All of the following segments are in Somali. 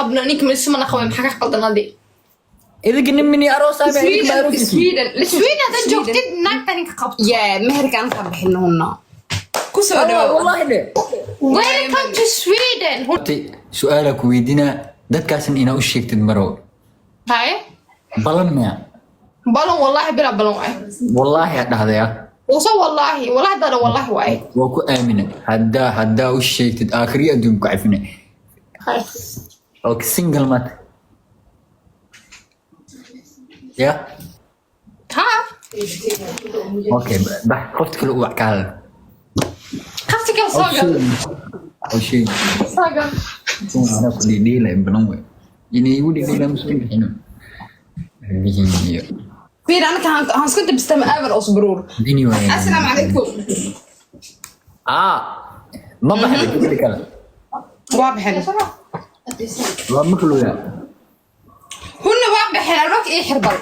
Qabno ninka mismana qaba, maxaa ka qaldan adi? Idinka nin mini aroos ah, idinka ma aroosisiin? Sweden. Sweden haddaad joogtid, naagta ninka qabto. Yeah, meherka aan ka bixino hunna. Ku soo dhawaad. Wallahi dhe. Welcome to Sweden. Su-aala ku weydiinaa, dadkaasna inaa u sheegtid marow. Haye. Balan miya? Balan, wallahi bilaa balan waay. Wallaahi ha dhahdaya. Waso wallahi, wallahi dada, wallahi waay. Waa ku aamina, haddaa u sheegtid, aakhriyo adduun ku cafina. Haye. Okay, single mat ya? Ha. Okay, bax, qofta kale u wac, ka hadal. Qafti kale soo gal. Oo sheeg. Soo gal. Anaa ku dhiidhiila balan wey, inay igu dhiidhiila musu bixino. Bihiyo. Fiir, anaka han isku dibistama även oss, bror. Anyway. Assalaamu calaykum. Ah, ma baxday gabadha kale? Waa baxeen. Waa maqluya. Hunna waa baxeen, albaabka ii xirbal.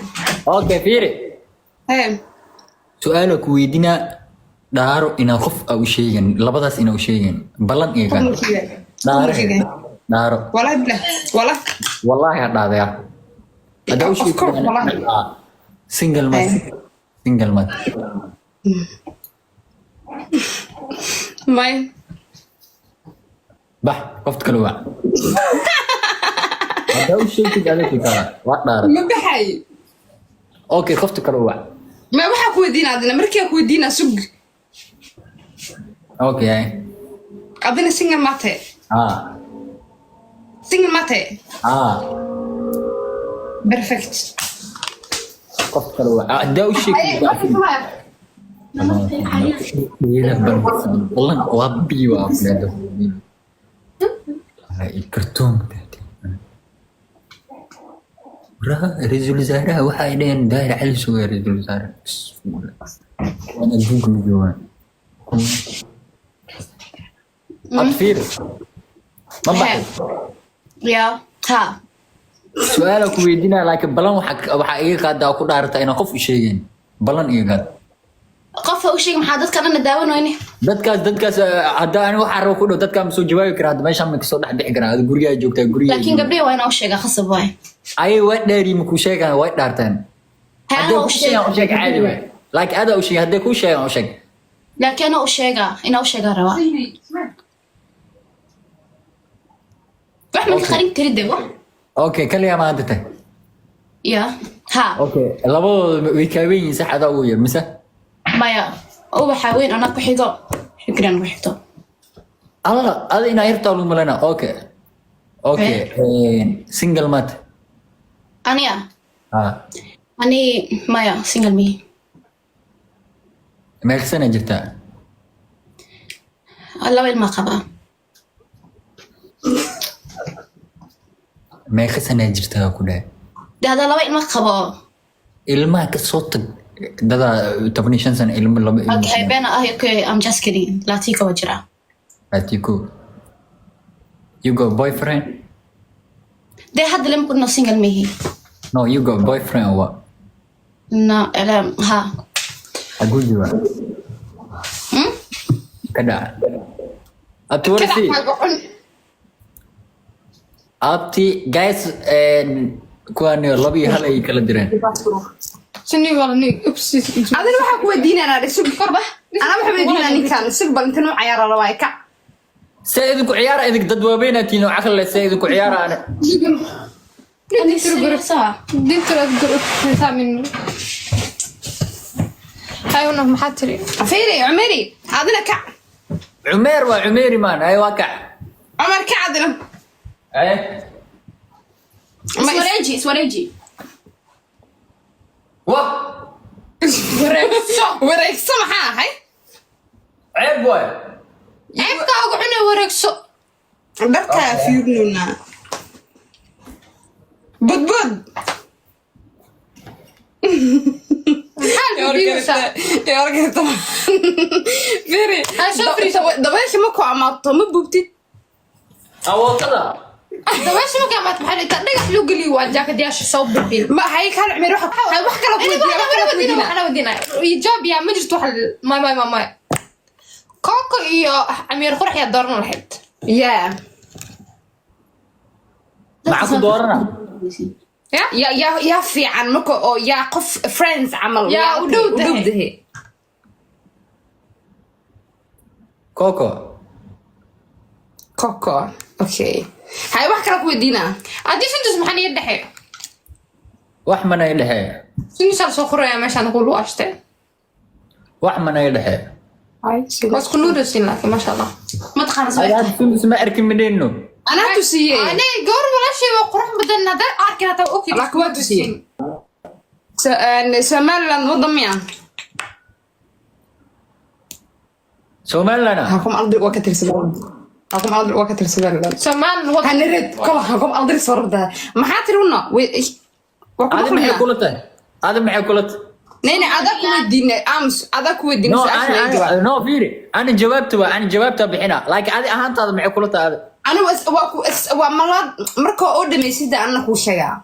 Okay, fiiri. Hey. Su-aala ku weydiinaa, dhaaro inaa qof a u sheegan, labadaas inaa u sheegan, ballan iga gal. Dhaaro, dhaaro. Wallahi billah. Wallahi. Wallaahi ha dhaadaya haddaa u Of course, wallahi. sheegtid. Ah, single mat, single mat? May. Bax, qofta kale wac. Haddaa u sheegtid adiga kala waa dhaaray. Ma baxay. Okay, qofta kale wac. Ma waxaa ku weydiinaa adina, markii ku weydiinaa, sug. Okay. Adina single mate? Ah. Single mate? Ah. Perfect. Qofta kale wac. Ah, haddaa u sheegtid ballan waa biyo, waa afleedo kartoonka. Ra-iisul wasaaraha waxa ay dhaheen Daahir Cali Sugaa ra-iisul wasaare. Bismillah. Waan adduunka ma joogaan. Had fiir, ma baxay? Ya, ha. Su-aala ku weydiinaya, laakiin ballan waxaa iga qaadaa oo ku dhaarata inaan qof u sheegin. Ballan iga qaad. Qof ha u sheeg, maxaa dadka dhan daawanayne? Dadkaas hadda ani waxaa raba ku dhow, dadkaa ma soo jawaabi karaa? Hadda meeshaan ma kasoo dhex bixi karaa? Ada gurigaa joogtaa, gurigaa. Laakiin gabdhihi waa inaa u sheegaa, khasab waay. Ayay waa dhaari, ma kuu sheegaan? Way dhaarteen. Ha. Hadday Anaa u kuu sheegaan, u sheega. sheeg, caadi waay, laakiin adaa u sheegay. Hadday kuu sheegaan, u sheeg. Laakiin anaa u sheegaa, inaa u sheegaa rabaa. Wax ma ka qarin karid de wax. Okay, kaliya ma hadda tahay? Ya, ha. Okay, labadooda way kaawen yihiin, sax? Adaa ugu yar mise? Maya, ubaxa weyn anaa ku xigo, shukran ku xigto. Alla, ada inaa yartaa lagu malana. Okay, single mat? Aniga? Ah. Ani maya, single me. Meeqa sana jirtaa? Laba ilmaa qabaa. Meeqa sana jirtaa ku dhahay? De haddaa laba ilma qabo. Ilmaha ka soo tag, dadaa 15 sano ilmo, laba ilmo. Okay, been ah. Okay, I'm just kidding. Laatika waa jiraa. Atiku, you got boyfriend? Dee hadda lama kudhno, single mihi. No, you got boyfriend or what? No, ha. Xaguu joogaa? Ka dhaca abti, warsi. Abti, guys, kuwaan 2 iyo 1 ay kala direen. Adina waxaa ku weydiinaa, sug korba. Anaa waxaa weydiinaa ninkan, sug bal, inta noo cayaara rabaa, kac. See idinku ciyaara? Idink dad waaweynaa tihiin oo caqli leh, see idinku ciyaara ane? Ani serious ah. Hayuna, maxaa tiri? Fiiri, Cumeri, adina kac. Cumeer waa Cumeeri maan ay, waa kac. Cumar, kac adina. Eh. Iswareeji, iswareeji. Wa. Wareegso, wareegso, maxaa ahay? Ceeb waay. Ceebkaagu cune, wareegso. Dharkaa fiirnuna budbud. Maxaa lagu diidaysaa? Fiiri. Ha, soo fariiso. Dabaysha ma ku amaato, ma bubtid. Awootada. Dabaysha markaa maad, maxaa dhigtaa? Dhagax loo geliyo waa jaakadyaasha soo bixin. Ma hay kal Cumeri, wax kale ku weydiiya, wax kale ku weydiina. Waxna weydiinaya ijaab yaa ma jirto. Wax may may may may Kooko iyo Amiir Qurux yaa dooran lahayd? Yeah. Dadka Maxaa ku doorana? Ya. Yaa fiican marka oo yaa qof friends camal. Yaa u dhow u dhow tahay. Tahay. Coco. Coco, okay. Hay, wax kale ku weydiinaa. Haddii Sundus maxaa niga dhexeeyo? Wax mana i dhexeeya. Sundus aa soo qoraya meeshaan ku luashte. Wax mana i dhexeeya. Waa isku nuurasin laakiin, maasha Allah. Ma taqaana Adiga soo. Sundus ma arkin midhayno. Anaa tusiyey. Ane gabar walaashay waa qurux badan, haddaan arkin hataa okay. Laakiin waa tusiyey. Somaliland wadan miya? Somaliland ah? Hakum aldir waa ka tirsan, hakum aldir waa ka tirsan Somaliland. Soomaaliland wadan. Hanired kala hakum aldir soo rabtaa, maxaa tiri una waa ku Adi maxay maqlaynaa. Kula tahay adi maxay kula tahay? Nayna adaa ku weydiinay, ams adaa ku weydiinay. No. Su-aasha laga jawaab. No, fiiri, ani jawaabta waa ani jawaabta bixina, laakiin adi ahaantaada maxay kula tahay adi? Anigu waa ku waa malaad marka oo dhamaysida anna kuu sheegaa.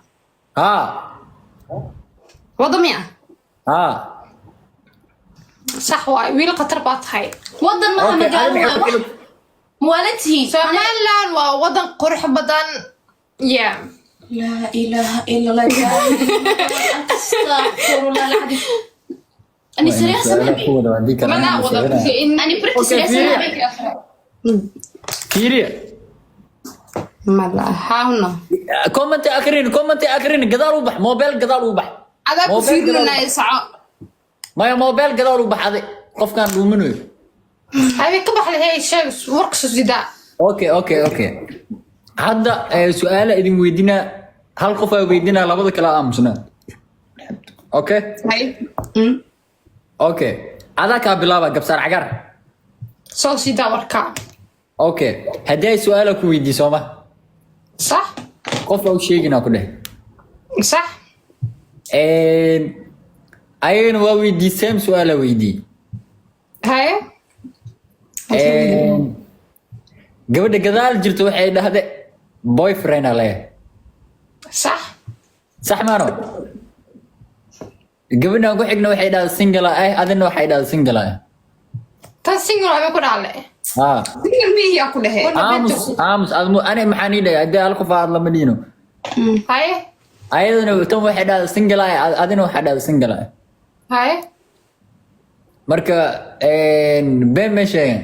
Ha. Wadan miya? Ha. Sax waay, wiil khatar baa tahay. Wadan maha. Okay, Magaalo. adi maxay Waa kula muwaalantihiin. Somaliland waa wadan qurux badan, yeah. Laa ilaaha ila Allah, astaqfirullah alcadiim. Ani serious. Ku wada haddii kale Mana anaa wadan sheeganaya. Ani british. Okay, fiiri. Fiiri. Mala haahuna. Comment akrin, comment akrin, gadaal u bax, mobile gadaal u bax. Adaa ku Mobile gadaal u fiirinaya bax. Soco. Maya, mobile gadaal u bax adi, qofkaan dhuuminayo. Habeen ka baxday, hey, sheeg warka soo sidaa. Okay, hadda su-aala idin weydiinaa, hal qof aa weydiinaa, labada kale aa aamusnaa, okay? Hay. Okay, adaa kaa bilaaba, gabsaar cagaar. Soo sidaa warka. Okay, haddii ay su-aala ku weydii sooma? Sax. Qof aa u sheeginaa ku dheh. Sax. Ayagana waa weydii, same su-aala weydii. Haye. Gabadha gadaal jirta waxay dhahde boyfriend aa leeyahay. Sax. Sax maano? Gabadhan ku xigna waxay dhahda single ah, adina waxay dhahda single ah. Tan single habeen ku dhaale. Ah. Single miyaa ku dhehe? Aamus, aamus admu. Ani maxaan ii dhahay? Haddii hal qof aad lama dhiino. Haye. Ayadana tan waxay dhahda single ah, adina waxay dhahda single ah. Haye. Marka been ma sheegan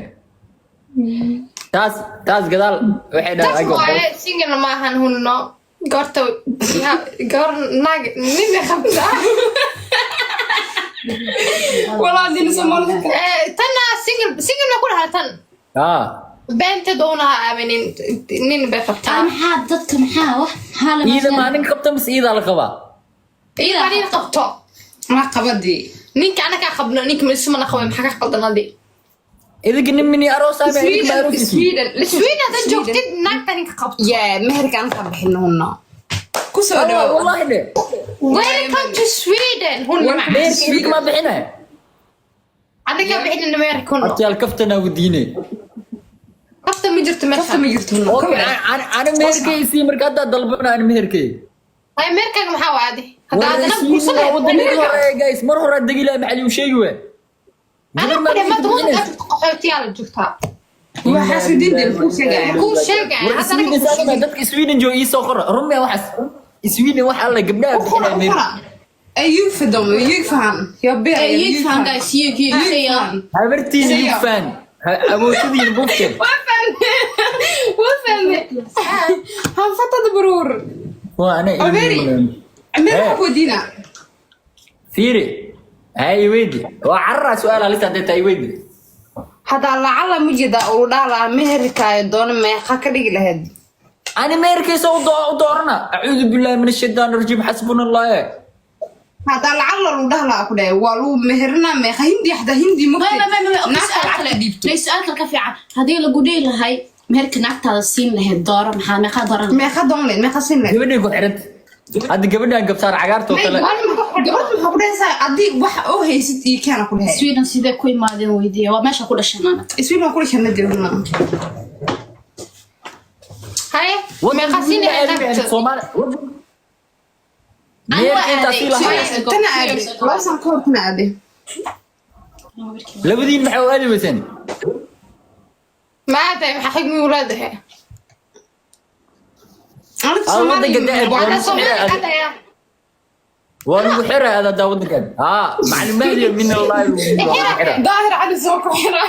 taas gadaal waxay Tas dhahda waaye, single maahan hunno. Goorta gabar naag nina qabtaa. Walaa dina Soomaalida. Tanna single, single ma ku dhahaa tan? Ah. Beenteed uuna ha aaminin, nin bay qabtaa. Maxaa dadka, maxaa wax maxaa la Iida maalin qabta mise iidaa la qabaa? Iyada nin qabto. Ma qabadii. Ninka anakaa qabno, ninka isumana qabay, maxaa ka qaldan adi? Idinka nin mini aroos ama idinka ma Sweden. aroosisin? Sweden. Sweden haddaad joogtid, naagta ninka qabto. Yeah, meherka aan ka bixin hunno. Ku soo dhawaad. Wallahi dhe. Welcome to Sweden, hunna. Meherka idinka ma bixinaya? Anagaa bixinin meherka, hunno. Hortayaal, kaftana wadiine. Kafta ma jirto Kafta meesha. Ma jirto hunno. Okay, ani meherkay sii marka haddaa dalbana ani meherkay. Hay, meherkaaga maxaa waa adi hadda War adana Sweden guursan waa lahayd. waddanadii hore, guys, mar hore degi lahaa, maxaa liigu sheegi waay? Anaa ku dheh maanta waddanka qaxootiyaa la joogtaa. Waxaa Sweden kuu sheegaya. Kuu sheegaya, War hadda Sweden anaga kuu saas sheegaya. Dadka Sweden jooga ii soo qora, run miya waxaas? Sweden wax alla gabdhaha bixinaya meher. Yugfadom, yugfahan. Jag ber er. Yugfan guys, yug yug säger. Habartiina Säger. yugfaan awoodadiina bufteen. Vad fahme? Vad fahme? Han fattade, bror. Waa ana. Averi. Meel waxaa ku weydiinaa. Fiiri, hay, weydi, waa carraa su-aal halis hadday tahay, weydi. Haddaa lacala mujida uu dhaalaa meherkaayo doono, meeqa ka dhigi lahayd? Ani meherkiisa u doorana, acuudu billahi min ashaytaan rajiim, xasbuna allah. Haddaa lacala lu dhahlaa ku dhahay waa lagu meherinaa, meeqa hindi xataa hindi Ma ma ma ma naagta su'aal lacagta kale. Dhiibto. Nay, su'aal kale ka fiican. Haddii lagu dhihi lahay meherka naagtaada siin lahayd, dooro, maxaa meeqaa dooran? Meeqa doon lahayd, meeqa siin lahayd? Gabadhay ku xiranta hadda, gabadhan gabsaar cagaartoo kale. Gabadha maxaa ku dhahaysaa haddii wax oo haysid iyo keena ku dhahay? Sweden sidee ku imaadeen weydiiya, waa meesha ku dhashan anaga. Sweden waan ku dhashanna joogna. Haye, meeqa siin lahayd naagta? Soomaali Ani waa meherka intaa sii aaday. lahaa. Tana aaday 2 sano ka hor, tana aaday. Labadiin maxaa u aadi weyseen? Ma aadahay, maxaa xigmi u leedahay? Aniga Aa, Soomaaliya waddanka da'ab ma- waa Ana lagu Soomaali xiraa. qadaya. Waa lagu xiraa adaa waddankan. Haa, macalin Mahdi min Allah waa lagu xiraa. Daahir Cali soo ku xira.